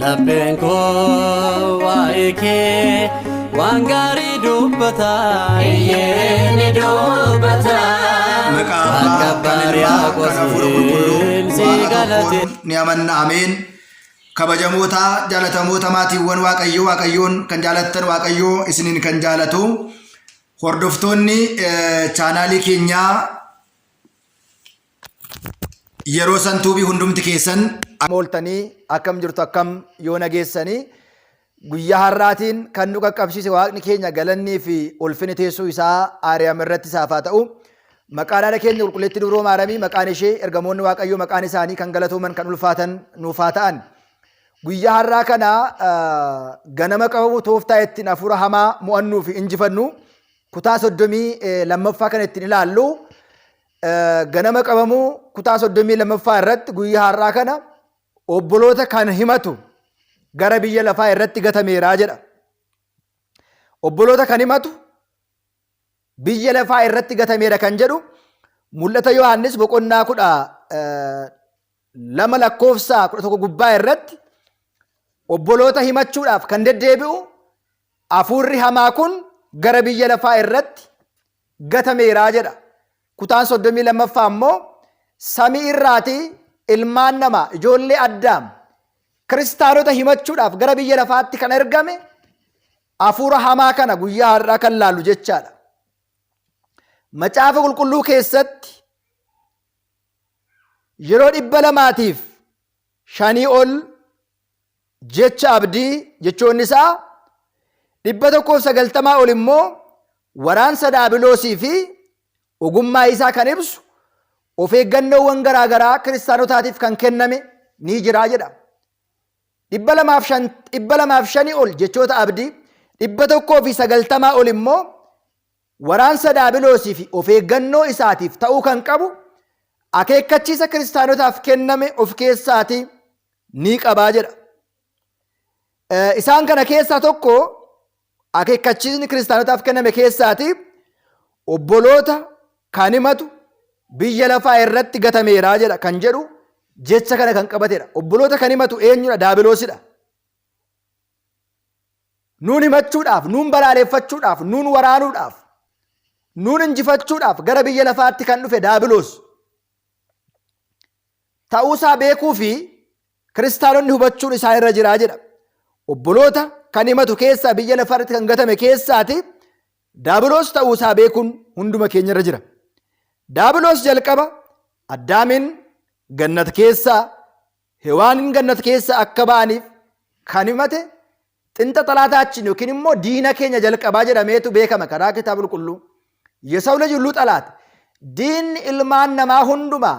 Lapheen koo waa'ee kee waan gaarii dubbata. Iyyee ni dubbata. Maqaa Akka Abbaa, kan Ilmaa, kan Hafuura Qulqulluu, Baariyaaqoosiin si Waaqa galate. tokkoon ni amanna. Ameen. Kabajamoota jaalatamoota maatiiwwan Waaqayyoo, Waaqayyoon kan jaalattan, Waaqayyoo isiniin kan jaalatu, hordoftoonni chaanaalii keenyaa yeroo santuubii hundumti keessan mooltanii akkam jirtu, akkam yoo nageessanii? Guyyaa har'aatiin kan nu qaqqabsiise Waaqni keenya galannii fi ulfini teessoo isaa Aariyaam irratti isaaf haa ta'u. Maqaan haadha keenya Qulqulleettii Dubroo Maaramii, maqaan ishee ergamoonni Waaqayyoo maqaan isaanii kan galatooman kan ulfaatan nuuf haa ta'an. Guyyaa har'aa kana ganama qabamu tooftaa ittiin hafuura hamaa mo'annuu fi injifannu kutaa 32ffaa kan ittiin ilaallu, ganama qabamuu kutaa 32ffaa irratti guyyaa har'aa kana obboloota kan himatu gara biyya lafaa irratti gatameeraa jedha. Obboloota kan himatu biyya lafaa irratti gatameera kan jedhu Mul'ata Yohaannis boqonnaa 12 lakkoofsa 11 gubbaa irratti obboloota himachuudhaaf kan deddeebi'u hafuurri hamaa kun gara biyya lafaa irratti gatameeraa jedha. Kutaan 32ffaa immoo samii irraatii ilmaan namaa, ijoollee Addaam, kiristaanota himachuudhaaf gara biyya lafaatti kan ergame hafuura hamaa kana guyyaa har'aa kan laallu jechaadha. Macaafa Qulqulluu keessatti yeroo 205 ol jecha abdii, jechoonni isaa 190 ol immoo waraansa daabiloosii fi ogummaa isaa kan ibsu of eeggannoowwan garaa garaa kiristaanotaatiif kan kenname ni jira jedha. 205, 205 ol jechoota abdii, 190 ol immoo waraansa daabiloosii fi of eeggannoo isaatiif ta'uu kan qabu akeekkachiisa kiristaanotaaf kenname of keessaatii ni qabaa jedha. Isaan kana keessaa tokko, akeekkachiisni kiristaanotaaf kenname keessaati, obboloota kan himatu biyya lafaa irratti gatameeraa jedha kan jedhu jecha kana kan qabatedha. Obboloota kan himatu eenyudha? Daabiloosidha. Nuun himachuudhaaf, nuun balaaleffachuudhaaf, nuun waraanuudhaaf, nuun injifachuudhaaf gara biyya lafaatti kan dhufe daabiloos ta'uusaa beekuu fi kiristaanonni hubachuun isaan irra jiraa jedha. Obboloota kan himatu keessaa biyya lafaa irratti kan gatame keessaati daabiloos ta'uusaa beekuun hunduma keenya irra jira. Daabiloos jalqaba Addaamin gannat keessaa, Hewaanin gannat keessaa akka ba'aniif kan himate xinxa xalaataachin yookiin immoo diina keenya jalqabaa jedhameetu beekama karaa Kitaaba Qulqulluu. የሰው ልጅ ሁሉ ጠላት, diinni ilmaan namaa hundumaa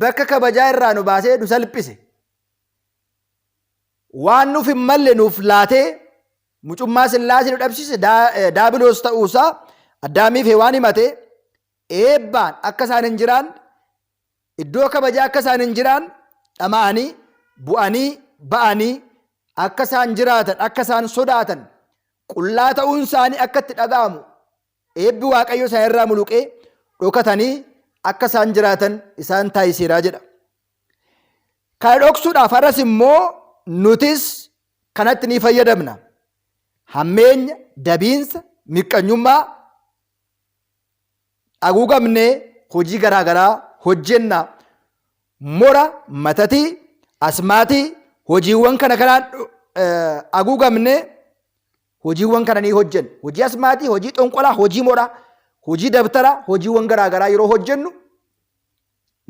bakka kabajaa irraa nu baasee nu salphise. Waan nuuf hin malle nuuf laatee mucummaa Sillaasee nu dhabsiise daabiloos ta'uusaa Addaamiif Hewaan himate, eebbaan akka isaan hin jiraan, iddoo kabajaa akka isaan hin jiraan, dhama'anii bu'anii ba'anii akka isaan jiraatan, akka isaan sodaatan, qullaa ta'uun isaanii akka itti dhaga'amu, eebbi Waaqayyo isaan irraa muluqee dhokatanii akka isaan jiraatan isaan taasiseera jedha. Kana dhoksuudhaaf har'as immoo nutis kanatti ni fayyadamna. Hammeenya, dabiinsa, miqqanyummaa haguugamnee hojii garaa garaa hojjenna. Mora, matatii, asmaatii, hojiiwwan kana kanaan haguugamnee hojiiwwan kana ni hojjenna. Hojii asmaatii, hojii xonqolaa, hojii moraa, hojii dabtaraa, hojiiwwan garaa garaa yeroo hojjennu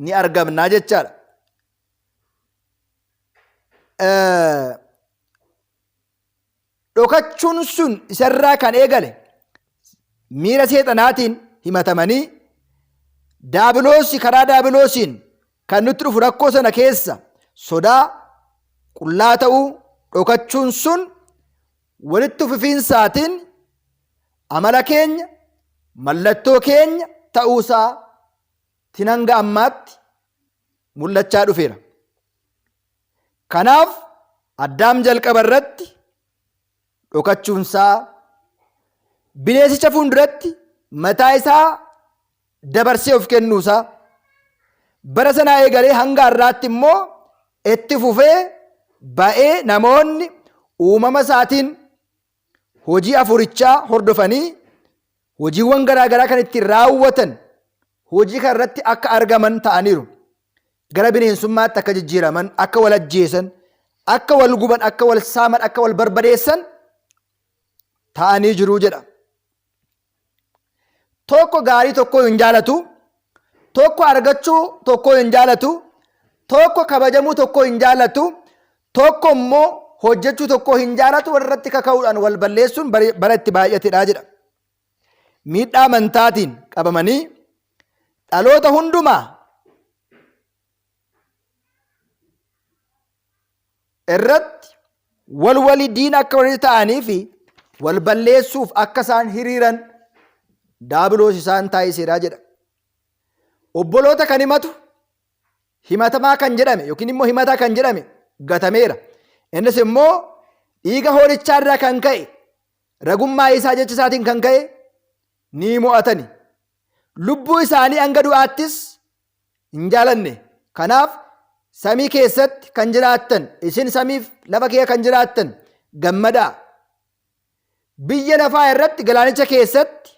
ni argamna jechaadha. Dhokachuun sun isarraa kan eegale miira seexanaatiin himatamanii daabiloosi, karaa daabiloosiin kan nutti dhufu rakkoo sana keessa sodaa, qullaa ta'uu, dhokachuun sun walitti fufiinsaatiin amala keenya, mallattoo keenya ta'uusaa tin hanga ammaatti mul'achaa dhufeera. Kanaaf Addaam jalqaba irratti dhokachuunsaa, bineensicha fuulduratti mataa isaa dabarsee of kennuusaa, bara sanaa eegalee hanga har'aatti immoo itti fufee ba'ee namoonni uumama isaatiin hojii afurichaa hordofanii hojiiwwan garaa garaa kan ittiin raawwatan hojii kana irratti akka argaman ta'aniiru. Gara bineensummaatti akka jijjiiraman, akka wal ajjeesan, akka wal guban, akka wal saaman, akka wal barbadeessan ta'anii jiru jedha. Tokko gaarii tokko hin jaalatu, tokko argachuu tokko hin jaalatu, tokko kabajamuu tokko hin jaalatu, tokko immoo hojjechuu tokko hin jaalatu walirratti kaka'uudhaan wal balleessuun bara itti baay'atedha jedha. Miidhaa amantaatiin qabamanii dhaloota hundumaa irratti wal walii diina akka walitti ta'anii fi wal balleessuuf akka isaan hiriiran daabiloos isaan taasiseera jedha. Obboloota kan himatu himatamaa kan jedhame yookiin immoo himataa kan jedhame gatameera. Innis immoo dhiiga hoolichaa irraa kan ka'e ragummaa isaa jecha isaatiin kan ka'e ni mo'atani. Lubbuu isaanii hanga du'aattis hin jaalanne. Kanaaf samii keessatti kan jiraattan isin samiif lafa kee kan jiraattan gammadaa. Biyya lafaa irratti galaanicha keessatti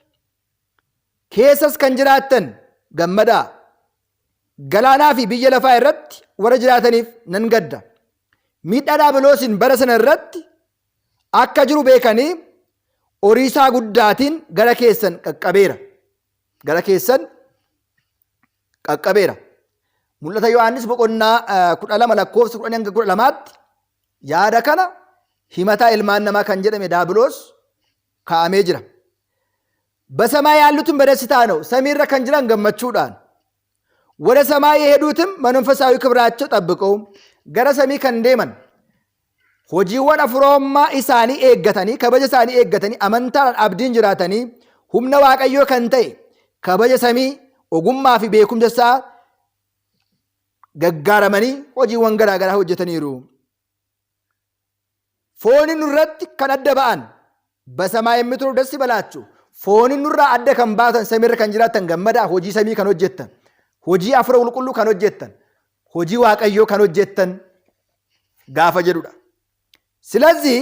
keessas kan jiraattan gammadaa. Galaanaa fi biyya lafaa irratti warra jiraataniif nan gadda. Miidhaa daabiloosiin bara sana irratti akka jiru beekanii horiisaa guddaatiin gara keessan qaqqabeera. Gara keessan qaqqabeera. Mul'ata Yohaannis boqonnaa 12 lakkoofsa 10 hanga 12tti yaada kana himataa ilmaan namaa kan jedhame daabiloos kaa'amee jira. በሰማይ ያሉትን በደስታ ነው። ሰሚራ kan jiran gammachuudhaan ወደ ሰማይ የሄዱትም መንፈሳዊ ክብራቸው ጠብቀው gara samii kan deeman hojiiwwan afuroommaa isaanii eeggatanii kabaja isaanii eeggatanii amantaadhaan abdiin jiraatanii humna waaqayyoo kan ta'e kabaja samii ogummaa fi beekumsa isaa gaggaaramanii hojiiwwan garaa garaa hojjetaniiru. Fooni nurratti kan adda ba'an በሰማይ የምትኖሩ ደስ ይበላችሁ። Fooni nurraa adda kan baatan samiirra kan jiraattan gammadaa hojii samii kan hojjettan hojii afura qulqulluu kan hojjettan hojii waaqayyoo kan hojjettan gaafa jedhudha. ስለዚህ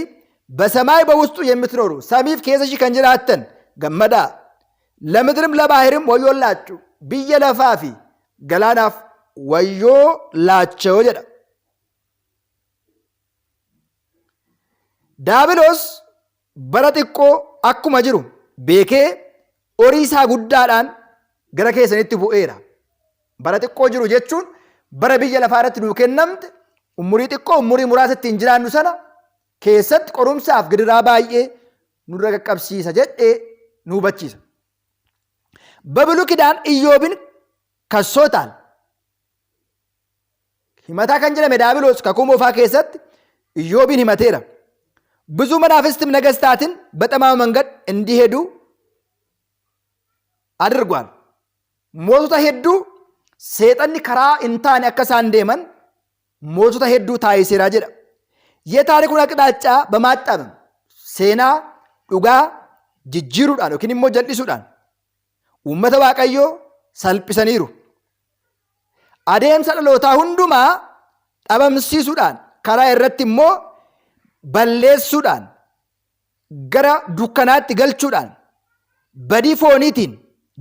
በሰማይ በውስጡ የምትኖሩ samiif keessa ishii kan jiraattan gammadaa ለምድርም ለባህርም ወዮላችሁ biyya lafaa fi galaanaaf wayyoolaachoo jedha. Daabiloos bara xiqqoo akkuma jiru beekee horii isaa guddaadhaan gara keessanitti bu'eera. Bara xiqqoo jiru jechuun bara biyya lafaa irratti nuu kennamte umurii xiqqoo umurii muraasa ittiin jiraannu sana keessatti qorumsaaf gidiraa baay'ee nurra qaqqabsiisa jedhee nu hubachiisa. በብሉይ ኪዳን ኢዮብን ከሶታል himataa kan jedhame daabiloos kakuu moofaa keessatti ኢዮብን himateera። ብዙ መናፍስትም ነገስታትን በጠማማ መንገድ እንዲሄዱ አድርጓል። Mootota hedduu seexanni karaa hin taane akka isaan deeman mootota hedduu taasiseera jedha. የታሪኩን አቅጣጫ በማጣመም seenaa dhugaa jijjiiruudhaan yookiin immoo jal'isuudhaan uummata Waaqayyoo salphisaniiru. Adeemsa dhalootaa hundumaa dhabamsiisuudhaan karaa irratti immoo balleessuudhaan gara dukkanaatti galchuudhaan badii fooniitiin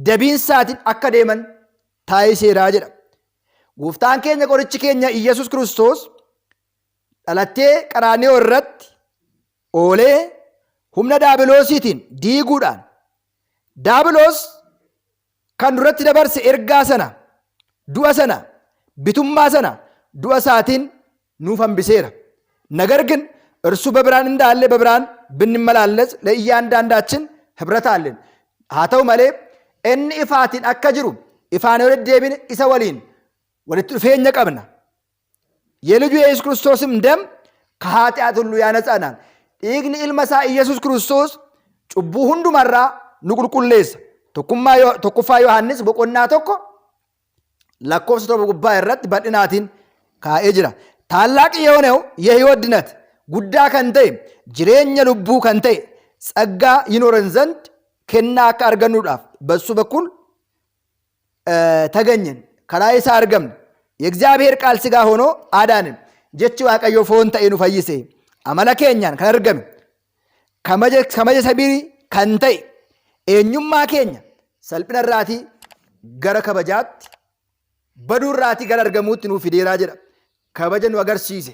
dabiinsaatiin akka deeman taasiseera jedha. Gooftaan keenya qorichi keenya Iyyasuus Kiristoos dhalattee qaraaniyoo irratti oolee humna daabiloosiitiin diiguudhaan daabiloos kan duratti dabarse ergaa sana du'a sana bitummaa sana du'a isaatiin nuuf hambiseera. ነገር ግን እርሱ በብርሃን እንዳለ በብርሃን ብንመላለስ ለእያንዳንዳችን ህብረት አለን። haa ta'u malee inni ifaatiin akka jiru ifaan yoo deddeebine isa waliin walitti dhufeenya qabna. የልጁ የኢየሱስ ክርስቶስም ደም ከኃጢአት ሁሉ ያነጻናል። Dhiigni ilma isaa Iyyasuus Kiristoos cubbuu hundumarraa nu qulqulleessa. Tokkoffaa Yohaannis boqonnaa 1 lakkoofsa 7 gubbaa irratti bal'inaatiin kaa'ee jira. ታላቅ የሆነው የህይወት ድነት guddaa kan ta'e jireenya lubbuu kan ta'e ጸጋ ይኖረን ዘንድ kennaa akka argannuudhaaf በሱ በኩል ተገኘን karaa isaa argamne የእግዚአብሔር ቃል ስጋ ሆኖ አዳንን። Jechi Waaqayyoo foon ta'ee nu fayyise. Amala keenyaan kan argame kabaja sabii kan ta'e eenyummaa keenya salphina irraatii gara kabajaatti baduu irraatii gara argamuutti nuu fideeraa jedha. Kabaja nu agarsiise.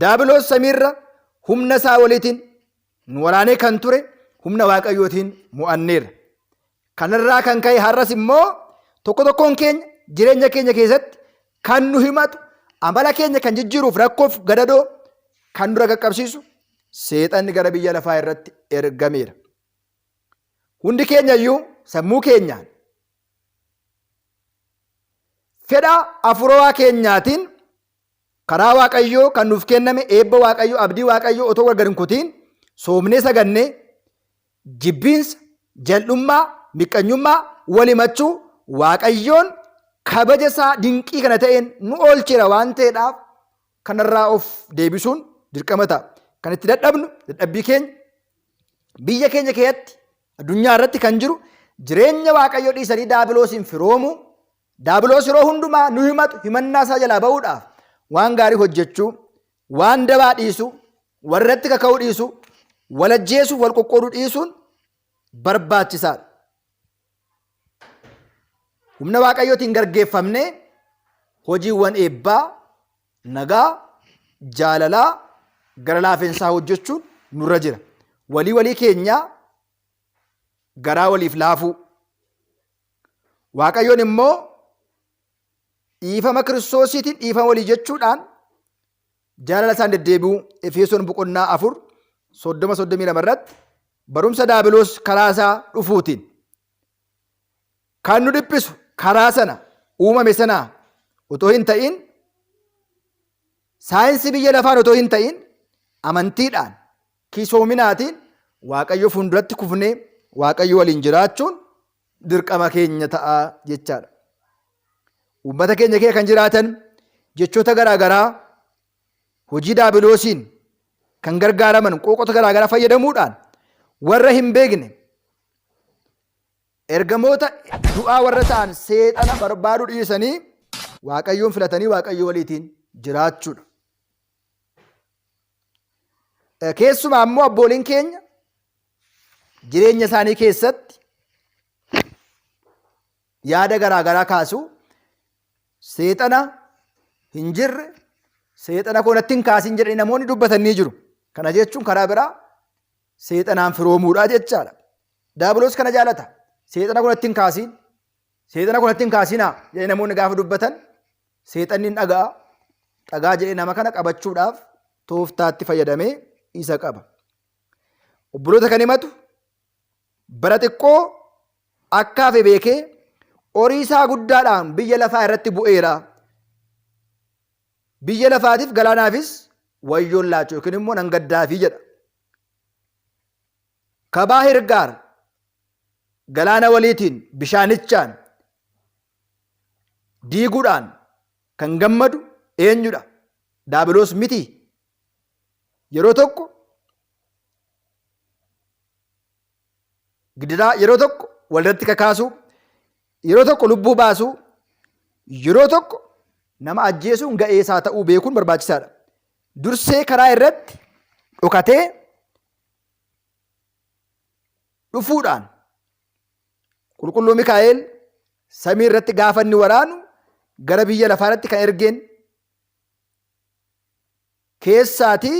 Daabiloos samiirra humna isaa waliitiin nu waraanee kan ture humna Waaqayyootiin mo'anneerra. Kanarraa kan ka'e har'as immoo tokko tokkoon keenya jireenya keenya keessatti kan nu himatu amala keenya kan jijjiiruuf rakkoof gadadoo kan nurra qaqqabsiisu seexanni gara biyya lafaa irratti ergameera. Hundi keenya iyyuu sammuu keenyaan fedha afurawaa keenyaatiin karaa Waaqayyoo kan nuuf kenname eebba Waaqayyoo abdii Waaqayyoo otoo gargar hin kutiin soomnee sagannee jibbiinsa, jal'ummaa, miqqanyummaa, wal himachuu Waaqayyoon kabaja isaa dinqii kana ta'een nu oolcheera waan ta'eedhaaf kanarraa of deebisuun dirqama ta'a. Kan itti dadhabnu dadhabbii keenya biyya keenya keessatti addunyaa irratti kan jiru jireenya Waaqayyoo dhiisanii daabiloosiin firoomuu Daabiloos yeroo hundumaa nu himatu himannaa isaa jalaa ba'uudhaaf waan gaarii hojjechuu, waan dabaa dhiisuu, warratti kaka'uu dhiisuu, wal ajjeesuuf wal qoqqooduu dhiisuun barbaachisaadha. Humna Waaqayyootiin gargeeffamnee hojiiwwan eebbaa, nagaa, jaalalaa, gara laafensaa hojjechuun nurra jira. Walii walii keenyaa garaa waliif laafuu. Waaqayyoon immoo dhiifama Kiristoosiitiin dhiifama walii jechuudhaan jaalala isaan deddeebi'uu Efesoon boqonnaa 4 30 32 irratti barumsa daabiloos karaa isaa dhufuutiin kan nu dhiphisu karaa sana uumame sana otoo hin ta'in saayinsii biyya lafaan otoo hin ta'in amantiidhaan kisoominaatiin Waaqayyo fuulduratti kufnee Waaqayyo waliin jiraachuun dirqama keenya ta'a jechaadha. Uummata keenya keessa kan jiraatan jechoota garaa garaa hojii daabiloosiin kan gargaaraman qooqota garaa garaa fayyadamuudhaan warra hin beekne ergamoota du'aa warra ta'an seexana barbaaduu dhiisanii Waaqayyoon filatanii Waaqayyo waliitiin jiraachuudha. Keessumaa immoo abbooliin keenya jireenya isaanii keessatti yaada garaa garaa kaasu. Seexana hin jirre, seexana koo natti hin kaasin jedhanii namoonni dubbatan ni jiru. Kana jechuun karaa biraa seexanaan firoomuudha jechaadha. Daabiloos kana jaalata. Seexana koo natti hin kaasin, seexana koo natti hin kaasinaa jedhanii namoonni gaafa dubbatan seexanni hin dhaga'a. Dhagaa jedhee nama kana qabachuudhaaf tooftaatti fayyadamee isa qaba. Obboloota kan himatu bara xiqqoo akka hafe beekee horii isaa guddaadhaan biyya lafaa irratti bu'eera. Biyya lafaatiif galaanaafis wayyoon laachuu yookiin immoo nan gaddaafii jedha. Kabaa hirgaar galaana waliitiin bishaanichaan diiguudhaan kan gammadu eenyudha? Daabiloos miti. Yeroo tokko gidiraa, yeroo tokko walirratti kakaasuu, yeroo tokko lubbuu baasuu, yeroo tokko nama ajjeesuun ga'ee isaa ta'uu beekuun barbaachisaadha. Dursee karaa irratti dhokatee dhufuudhaan qulqulluu Mikaa'el samii irratti gaafa inni waraanu gara biyya lafaa irratti kan ergeen keessaatii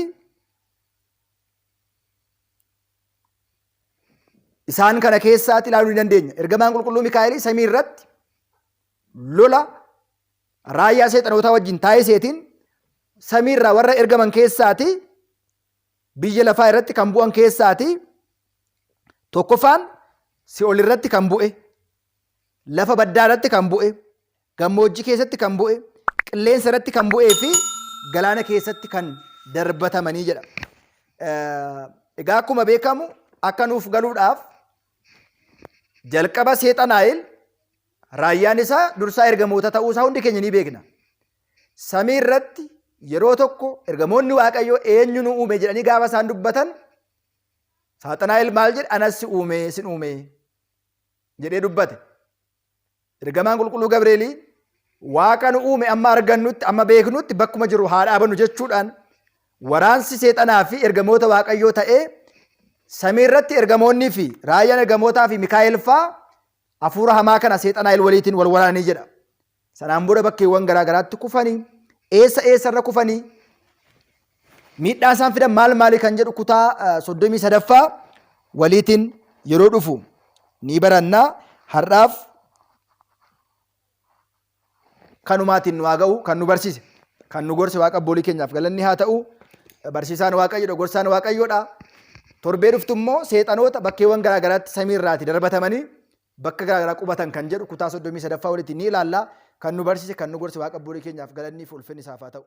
isaan kana keessaatti ilaaluu ni dandeenya. Ergamaan qulqulluu Mikaa'el samii irratti lola raayyaa seexanootaa wajjin taasiseetiin samii irraa warra ergaman keessaatii biyya lafaa irratti kan bu'an keessaatii tokkoffaan si'ool irratti kan bu'e, lafa baddaa irratti kan bu'e, gammoojjii keessatti kan bu'e, qilleensa irratti kan bu'ee fi galaana keessatti kan darbatamanii jedha. Egaa akkuma beekamu akka nuuf galuudhaaf jalqaba seexanaa'el raayyaan isaa dursaa ergamoota ta'uu isaa hundi keenya ni beekna. Samii irratti yeroo tokko ergamoonni Waaqayyoo eenyu nu uume jedhanii gaafa isaan dubbatan Saaxanaa'el maal jedhe? Anas si uume sin uume jedhee dubbate. Ergamaan qulqulluu Gabreelii Waaqa nu uume amma argannutti, amma beeknutti bakkuma jiru haa dhaabannu jechuudhaan waraansi seexanaa fi ergamoota Waaqayyoo ta'ee samii irratti ergamoonnii fi raayyaan ergamootaa fi Mikaa'el faa hafuura hamaa kana seexanaa waliitiin wal waraananii jedha. Sanaan booda bakkeewwan garaa garaatti kufanii, eessa eessarra kufanii, miidhaa isaan fidan maal maali kan jedhu kutaa 33ffaa waliitiin yeroo dhufu ni baranna. Har'aaf kanumaatiin nu haa ga'u. Kan nu barsiise, kan nu gorse Waaqa abboolii keenyaaf galanni haa ta'u. Barsiisaan Waaqayyoodha, gorsaan Waaqayyoodha. Torbee dhuftu immoo seexanoota bakkeewwan garaa garaatti samii irraati darbatamanii bakka garaa garaa qubatan kan jedhu kutaa 33ffaa walitti ni ilaalla. Kan nu barsiise, kan nu gorse Waaqa abboolii keenyaaf galanni fi ulfinni isaaf haa ta'u.